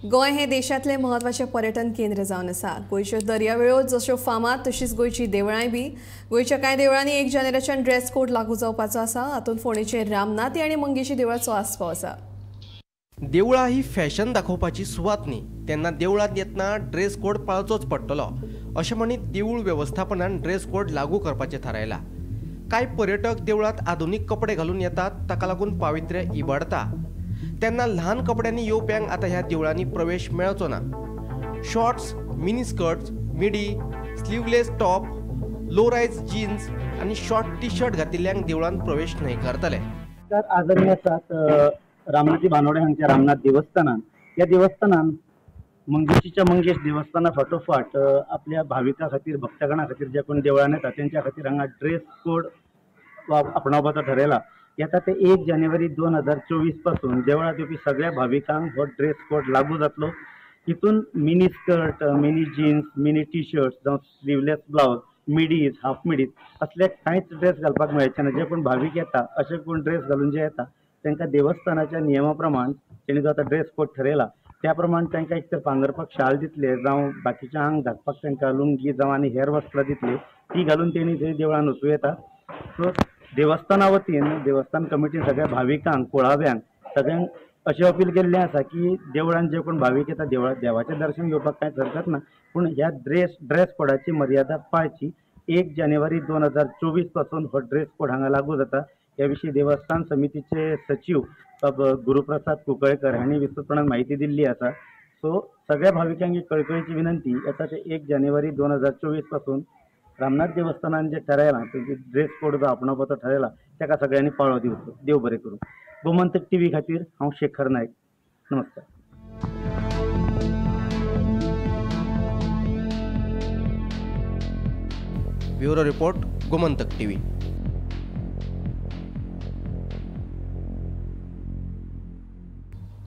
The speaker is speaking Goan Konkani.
गोंय हे देशांतलें म्हत्वाचें पर्यटन केंद्र जावन आसा. गोंयच्यो दर्यावेळो जश्यो फामाद तशीच गोंयची देवळांय बी. गोंयच्या कांय देवळांनी 1 जानेवारीच्यान ड्रेस कोड लागू जावपाचो आसा. हातूंत फोंडेचे रामनाथी आनी मंगेशी देवळाचो आस्पाव आसा. देवळां ही फॅशन दाखोवपाची सुवात न्ही, तेन्ना देवळांत येतना ड्रेस कोड पाळचोच पडटलो अशें म्हणीत देवूळ वेवस्थापनान ड्रेस कोड लागू करपाचें थारायलां. कांय पर्यटक देवळांत आधुनीक कपडे घालून येतात, ताका लागून पावित्र्य इबाडता. तेन्ना ल्हान कपड्यांनी येवप्यांक आतां ह्या देवळांनी प्रवेश मेळचो ना. Shorts, mini skirts, midi, sleeveless top, low rise jeans आनी शॉर्ट टी शर्ट घातिल्ल्यांक देवळांत प्रवेश न्हयकारतले. तर आज आमी आसात रामनाथी बानोडे हांगच्या रामनाथ देवस्थानान. ह्या देवस्थानान मंगेशीच्या मंगेश देवस्थाना फाटोफाट आपल्या भाविकां खातीर, भक्तगणां खातीर जे कोण देवळान येता तेंच्या खातीर हांगा ड्रेस कोड आपणावपाचो ठरयला. येता ते 1 जानेवारी 2024 पासून देवळांत येवपी सगळ्या भाविकांक हो ड्रेस कोड लागू जातलो. हितून mini skirt, mini jeans, mini T shirt जावं स्लिवलेस ब्लावज, मिडीज, हाफ मिडीज असले कांयच ड्रेस घालपाक मेळचे ना. जे कोण भावीक येता अशे कोण ड्रेस घालून जे येता तांकां देवस्थानाच्या नियमा प्रमाण तेणी जो आतां ड्रेस कोड ठरयला त्या प्रमाण तांकां एक तर पांगरपाक शाल दितले जावं बाकीच्या आंग धाकपाक तांकां लुंगी जावं आनी हेर वस्त्रां दितले, ती घालून तेणी थंय देवळान वचूं येता. सो देवस्थाना वतीन देवस्थान कमिटीन सगळ्या भाविकांक, कुळाव्यांक सगळ्यांक अशें अपील केल्लें आसा की देवळान जे कोण भावीक येता देवळात देवाचें दर्शन घेवपाक कांयच हरकत ना, पूण ह्या ड्रेस कोडाची मर्यादा पाळची. 1 जानेवारी 2024 पासून हो ड्रेस कोड हांगा लागू जाता. ह्या विशीं देवस्थान समितीचे सचीव गुरुप्रसाद कुंकळकर हांणी विस्तृतपणान म्हायती दिल्ली आसा. सो सगळ्या भाविकांक कळकळीची विनंती, येता ते 1 जानेवारी 2024 पासून रामनाथ देवस्थानान जे ठरयलां तेजे ड्रेस कोड जो आपणावपाचो ठरयला ताका सगळ्यांनी पाळो दिवचो. देव बरें करूं. गोमंतक टीव्ही खातीर हांव शेखर नायक. नमस्कार. Bureau report, Gomantak TV.